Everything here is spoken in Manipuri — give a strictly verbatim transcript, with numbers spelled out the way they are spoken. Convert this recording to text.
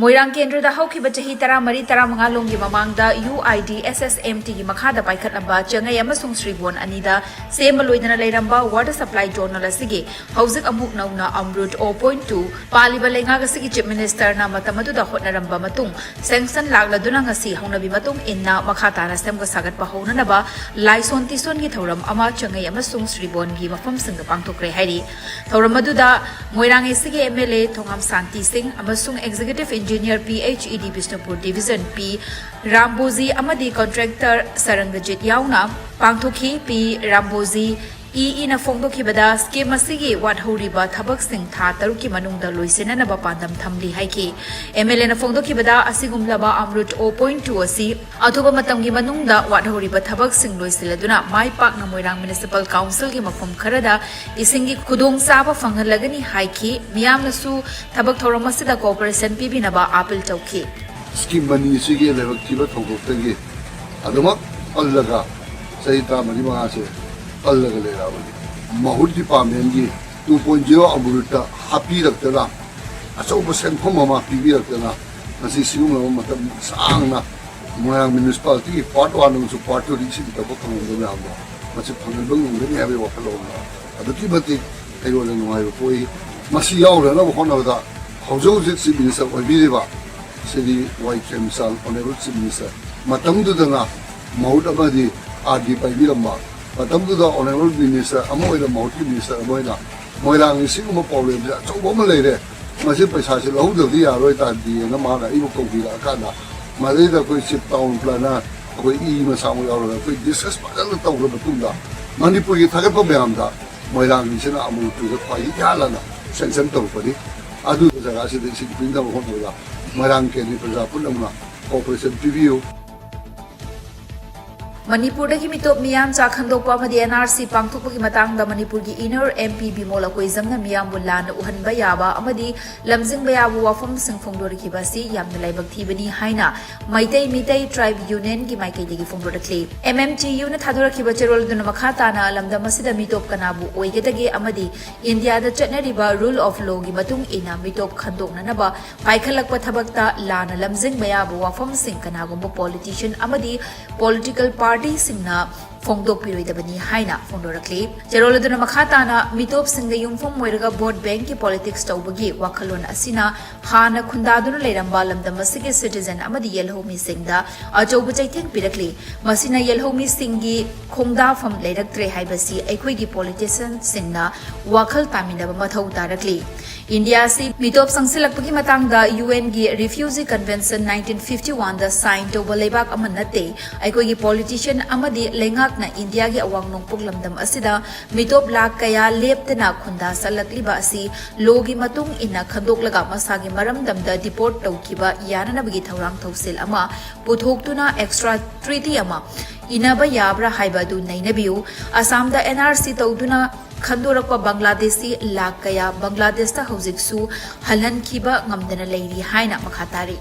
ꯃꯣꯏꯔꯥꯡ ꯀꯦꯟꯗ꯭ꯔꯗ ꯍꯧꯈꯤꯕ ꯆꯍꯤ ꯇꯔꯥꯃꯔꯤ ꯇꯔꯥꯃꯉꯥ ꯂꯣꯝꯒꯤ ꯃꯃꯥꯡꯗ UIDSSMT ꯒꯤ ꯃꯈꯥꯗ ꯄꯥꯏꯈꯠꯂꯝꯕ ꯆꯦꯡꯉꯩ ꯑꯃꯁꯨꯡ ꯁ꯭ꯔꯤꯕꯣꯟ ꯑꯅꯤꯗ ꯁꯦꯝꯕ ꯂꯣꯏꯗꯅ ꯂꯩꯔꯝꯕ water supply zonal ꯑꯁꯤꯒꯤ ꯍꯧꯖꯤꯛ ꯑꯃꯨꯛ ꯅꯧꯅ ꯑꯃ꯭ꯔꯨꯠ ꯑꯣ ꯄꯣꯏꯟ ꯇꯨ ꯄꯥꯜꯂꯤꯕ ꯂꯩꯉꯥꯛ ꯑꯁꯤꯒꯤ Chief Minister ꯅ ꯃꯇꯝ ꯑꯗꯨꯗ ꯍꯣꯠꯅꯔꯝꯕ ꯃꯇꯨꯡ sanction ꯂꯥꯛꯂꯗꯨꯅ ꯉꯁꯤ ꯍꯧꯅꯕꯤ ꯃꯇꯨꯡ ꯏꯟꯅ ꯃꯈꯥ ꯇꯥꯅ ꯁꯦꯝꯒꯠ ꯁꯥꯒꯠꯄ ꯍꯧꯅꯅꯕ ꯂꯥꯏꯁꯣꯟ ꯇꯤꯁꯣꯟꯒꯤ ꯊꯧꯔꯝ ꯑꯃ ꯆꯦꯡꯉꯩ ꯑꯃꯁꯨꯡ ꯁ꯭ꯔꯤꯕꯣꯟꯒꯤ ꯃꯐꯝꯁꯤꯡꯗ ꯄꯥꯡꯊꯣꯛꯈ꯭ꯔꯦ ꯍꯥꯏꯔꯤ꯫ ꯊꯧꯔꯝ ꯑꯗꯨꯗ ꯃꯣꯏꯔꯥꯡ AC ꯒꯤ MLA ꯊꯣꯉꯥꯝ ꯁꯥꯟꯇꯤ ꯁꯤꯡ ꯑꯃꯁꯨꯡ Executive Engineer PHED Bishnupur Division P ꯔꯥꯝꯕꯣꯖꯤ ꯑꯃꯗꯤ contractor ꯁꯔꯪꯒꯖꯤꯠ ꯌꯥꯎꯅ ꯄꯥꯡꯊꯣꯛꯈꯤ꯫ P ꯔꯥꯝꯕꯣꯖꯤ ꯏ ꯏꯅ ꯐꯣꯡꯗꯣꯛꯈꯤꯕꯗ scheme ꯑꯁꯤꯒꯤ ꯋꯥꯠꯍꯧꯔꯤꯕ ꯊꯕꯛꯁꯤꯡ ꯊꯥ ꯇꯔꯨꯛꯀꯤ ꯃꯅꯨꯡꯗ ꯂꯣꯏꯁꯤꯟꯅꯅꯕ ꯄꯥꯟꯗꯝ ꯊꯝꯂꯤ ꯍꯥꯏꯈꯤ꯫ MLA ꯅ ꯐꯣꯡꯗꯣꯛꯈꯤꯕꯗ ꯑꯁꯤꯒꯨꯝꯂꯕ ꯑꯃ꯭ꯔꯨꯠ ꯑꯣ ꯄꯣꯏꯟ ꯇꯨ ꯑꯁꯤ ꯑꯊꯨꯕ ꯃꯇꯝꯒꯤ ꯃꯅꯨꯡꯗ ꯋꯥꯠꯍꯧꯔꯤꯕ ꯊꯕꯛꯁꯤꯡ ꯂꯣꯏꯁꯤꯜꯂꯗꯨꯅ ꯃꯥꯏ ꯄꯥꯛꯅ ꯃꯣꯏꯔꯥꯡ Municipal Council ꯒꯤ ꯃꯐꯝ ꯈꯔꯗ ꯏꯁꯤꯡꯒꯤ ꯈꯨꯗꯣꯡꯆꯥꯕ ꯐꯪꯍꯜꯂꯒꯅꯤ ꯍꯥꯏꯈꯤ꯫ ꯃꯤꯌꯥꯝꯅꯁꯨ ꯊꯕꯛ ꯊꯧꯔꯝ ꯑꯁꯤꯗ cooperation ꯄꯤꯕꯤꯅꯕ appeal ꯇꯧꯈꯤ꯫ Scheme ꯑꯅꯤꯁꯤꯒꯤ ꯂꯥꯏꯕꯛ ꯊꯤꯕ ꯊꯧꯗꯣꯛꯇꯒꯤ ꯑꯗꯨꯃꯛ ꯄꯜꯂꯒ ꯆꯍꯤ ꯇꯔꯥꯃꯔꯤ ꯃꯉꯥꯁꯦ ꯄꯜꯂꯒ ꯂꯩꯔꯛꯑꯕꯅꯤ꯫ ꯃꯍꯨꯠ department ꯀꯤ two point zero ꯑꯃ꯭ꯔꯨꯠꯇ ꯍꯥꯞꯄꯤꯔꯛꯇꯅ, ꯑꯆꯧꯕ ꯁꯦꯟꯐꯝ ꯑꯃ ꯄꯤꯕꯤꯔꯛꯇꯅ, ꯉꯁꯤ ꯁꯤꯒꯨꯝꯂꯕ ꯃꯇꯝ ꯁꯥꯡꯅ ꯃꯣꯏꯔꯥꯡ Municipality ꯒꯤ part one ꯑꯃꯁꯨꯡ part two ꯗ ꯏꯁꯤꯡ ꯊꯛꯄ ꯐꯪꯍꯟꯕ ꯃꯌꯥꯝꯗꯣ ꯃꯁꯤ ꯐꯪꯍꯟꯕ ꯉꯝꯒꯅꯤ ꯍꯥꯏꯕꯒꯤ ꯋꯥꯈꯜꯂꯣꯟꯗ ꯑꯗꯨꯛꯀꯤ ꯃꯇꯤꯛ ꯑꯩꯉꯣꯟꯗ ꯅꯨꯡꯉꯥꯏꯕ ꯄꯣꯛꯏ꯫ ꯃꯁꯤ ꯌꯥꯎꯗꯅꯕ ꯍꯣꯠꯅꯕꯗ ꯍꯧꯖꯤꯛ ꯍꯧꯖꯤꯛ Chief Minister ꯑꯣꯏꯕꯤꯔꯤꯕ ꯁ꯭ꯔꯤ ꯋꯥꯏ ꯈꯦꯝꯆꯥꯟ, Honourable Chief Minister, ꯃꯇꯝꯗꯨꯗꯅ ꯃꯍꯨꯠ ꯑꯃꯗꯤ R D ꯄꯥꯏꯕꯤꯔꯝꯕ, ꯃꯇꯝꯗꯨꯗ Honourable Minister ꯑꯃ ꯑꯣꯏꯅ, ꯃꯍꯨꯠꯀꯤ Minister ꯑꯃ ꯑꯣꯏꯅ ꯃꯣꯏꯔꯥꯡꯒꯤ ꯁꯤꯒꯨꯝꯕ problemꯁꯦ ꯑꯆꯧꯕ ꯑꯃ ꯂꯩꯔꯦ, ꯃꯁꯤ ꯄꯩꯁꯥꯁꯦ ꯂꯧꯍꯧꯗꯕꯗꯤ ꯌꯥꯔꯣꯏ ꯇꯥꯔꯗꯤꯅ ꯃꯥꯅ ꯑꯩꯕꯨ ꯀꯧꯕꯤꯔꯛꯑꯀꯥꯟꯗ, ꯃꯗꯩꯗ ꯑꯩꯈꯣꯏ Chief Town Planner, ꯑꯩꯈꯣꯏ ꯏ ꯃꯁꯥꯃꯛ ꯌꯥꯎꯔꯒ ꯑꯩꯈꯣꯏ discuss ꯐꯖꯅ ꯇꯧꯔꯕ ꯃꯇꯨꯡꯗ, ꯃꯅꯤꯄꯨꯔꯒꯤ ꯊꯥꯒꯠꯄ ꯃꯌꯥꯝꯗ ꯃꯣꯏꯔꯥꯡꯒꯤꯁꯤꯅ ꯑꯃꯨꯔꯇꯨꯗ ꯈ꯭ꯋꯥꯏꯗꯒꯤ ꯏꯍꯥꯟ ꯍꯥꯟꯅ sanction ꯇꯧꯔꯛꯄꯅꯤ꯫ ꯑꯗꯨ ꯖꯒꯥꯁꯤꯗ ꯏꯁꯤꯡ ꯄꯤꯅꯕ ꯍꯣꯠꯅꯕꯗ ꯃꯣꯏꯔꯥꯡ ꯀꯦꯟꯗ꯭ꯔꯒꯤ ꯄ꯭ꯔꯖꯥ ꯄꯨꯝꯅꯃꯛꯅ cooperation ꯄꯤꯕꯤꯌꯨ꯫ ꯃꯅꯤꯄꯨꯔꯗꯒꯤ ꯃꯤꯇꯣꯞ ꯃꯤꯌꯥꯟꯆꯥ ꯈꯟꯗꯣꯛꯄ ꯑꯃꯗꯤ NRC ꯄꯥꯡꯊꯣꯛꯄꯒꯤ ꯃꯇꯥꯡꯗ ꯃꯅꯤꯄꯨꯔꯒꯤ Inner MP ꯕꯤꯃꯣꯜ ꯑꯀꯣꯏꯖꯝꯅ ꯃꯤꯌꯥꯝꯕꯨ ꯂꯥꯟꯅ ꯎꯍꯟꯕ ꯌꯥꯕ ꯑꯃꯗꯤ ꯂꯝꯖꯤꯡꯕ ꯌꯥꯕ ꯋꯥꯐꯝꯁꯤꯡ ꯐꯣꯡꯗꯣꯔꯛꯈꯤꯕ ꯑꯁꯤ ꯌꯥꯝꯅ ꯂꯥꯏꯕꯛ ꯊꯤꯕꯅꯤ ꯍꯥꯏꯅ ꯃꯩꯇꯩ ꯃꯤꯇꯩ Tribe Unionꯒꯤ ꯃꯥꯏꯀꯩꯗꯒꯤ ꯐꯣꯡꯗꯣꯔꯛꯂꯤ꯫ MMTUꯅ ꯊꯥꯗꯣꯔꯛꯈꯤꯕ ꯆꯦꯔꯣꯜ ꯑꯗꯨꯅ ꯃꯈꯥ ꯇꯥꯅ ꯂꯝꯗꯝ ꯑꯁꯤꯗ ꯃꯤꯇꯣꯞ ꯀꯅꯥꯕꯨ ꯑꯣꯏꯒꯗꯒꯦ ꯑꯃꯗꯤ ꯏꯟꯗꯤꯌꯥꯗ ꯆꯠꯅꯔꯤꯕ Rule of Lawꯒꯤ ꯃꯇꯨꯡ ꯏꯟꯅ ꯃꯤꯇꯣꯞ ꯈꯟꯗꯣꯛꯅꯅꯕ ꯄꯥꯏꯈꯠꯂꯛꯄ ꯊꯕꯛꯇ ꯂꯥꯟꯅ ꯂꯝꯖꯤꯡꯕ ꯌꯥꯕ ꯋꯥꯐꯝꯁꯤꯡ ꯀꯅꯥꯒꯨꯝꯕ politician ꯑꯃꯗꯤ political partyꯁꯤꯡꯅ ꯐꯣꯡꯗꯣꯛꯄꯤꯔꯣꯏꯗꯕꯅꯤ ꯍꯥꯏꯅ ꯐꯣꯡꯗꯣꯔꯛꯂꯤ꯫ ꯆꯦꯔꯣꯜ ꯑꯗꯨꯅ ꯃꯈꯥ ꯇꯥꯅ ꯃꯤꯇꯣꯞꯁꯤꯡꯗ ꯌꯨꯝꯐꯝ ꯑꯣꯏꯔꯒ vote bankꯀꯤ politics ꯇꯧꯕꯒꯤ ꯋꯥꯈꯜꯂꯣꯟ ꯑꯁꯤꯅ ꯍꯥꯟꯅ ꯈꯨꯟꯗꯥꯗꯨꯅ ꯂꯩꯔꯝꯕ ꯂꯝꯗꯝ ꯑꯁꯤꯒꯤ citizen ꯑꯃꯗꯤ ꯌꯦꯜꯍꯧꯃꯤꯁꯤꯡꯗ ꯑꯆꯧꯕ ꯆꯩꯊꯦꯡ ꯄꯤꯔꯛꯂꯤ꯫ ꯃꯁꯤꯅ ꯌꯦꯜꯍꯧꯃꯤꯁꯤꯡꯒꯤ ꯈꯣꯡꯗꯥꯐꯝ ꯂꯩꯔꯛꯇ꯭ꯔꯦ ꯍꯥꯏꯕꯁꯤ ꯑꯩꯈꯣꯏꯒꯤ politicianꯁꯤꯡꯅ ꯋꯥꯈꯜ ꯇꯥꯃꯤꯟꯅꯕ ꯃꯊꯧ ꯇꯥꯔꯛꯂꯤ꯫ ꯏꯟꯗꯤꯌꯥ ꯑꯁꯤ ꯃꯤꯇꯣꯞ ꯆꯪꯁꯤꯜꯂꯛꯄꯒꯤ ꯃꯇꯥꯡꯗ UNꯒꯤ Refugee Convention nineteen fifty oneꯗ sign ꯇꯧꯕ ꯂꯩꯕꯥꯛ ꯑꯃ ꯅꯠꯇꯦ꯫ ꯑꯩꯈꯣꯏꯒꯤ politician ꯑꯃꯗꯤ ꯂꯩꯉꯥꯛꯅ ꯏꯟꯗꯤꯌꯥꯒꯤ ꯑꯋꯥꯡ ꯅꯣꯡꯄꯣꯛ ꯂꯝꯗꯝ ꯑꯁꯤꯗ ꯃꯤꯇꯣꯞ ꯂꯥꯈ ꯀꯌꯥ ꯂꯦꯞꯇꯅ ꯈꯨꯟꯗꯥ ꯆꯠꯂꯛꯂꯤꯕ ꯑꯁꯤ lawꯒꯤ ꯃꯇꯨꯡ ꯏꯟꯅ ꯈꯟꯗꯣꯛꯂꯒ ꯃꯁꯥꯒꯤ ꯃꯔꯝꯗꯝꯗ deport ꯇꯧꯈꯤꯕ ꯌꯥꯅꯅꯕꯒꯤ ꯊꯧꯔꯥꯡ ꯊꯧꯁꯤꯜ ꯑꯃ ꯄꯨꯊꯣꯛꯇꯨꯅ extra treaty ꯑꯃ ꯏꯅꯕ ꯌꯥꯕ꯭ꯔꯥ ꯍꯥꯏꯕ ꯑꯗꯨ ꯅꯩꯅꯕꯤꯌꯨ꯫ ꯑꯁꯥꯝꯗ NRC ꯇꯧꯗꯨꯅ ꯈꯟꯗꯣꯔꯛꯄ ꯕꯪꯒ꯭ꯂꯥꯗꯦꯁꯤ ꯂꯥꯈ ꯀꯌꯥ ꯕꯪꯒ꯭ꯂꯥꯗꯦꯁꯇ ꯍꯧꯖꯤꯛꯁꯨ ꯍꯜꯍꯟꯈꯤꯕ ꯉꯝꯗꯅ ꯂꯩꯔꯤ ꯍꯥꯏꯅ ꯃꯈꯥ ꯇꯥꯔꯤ꯫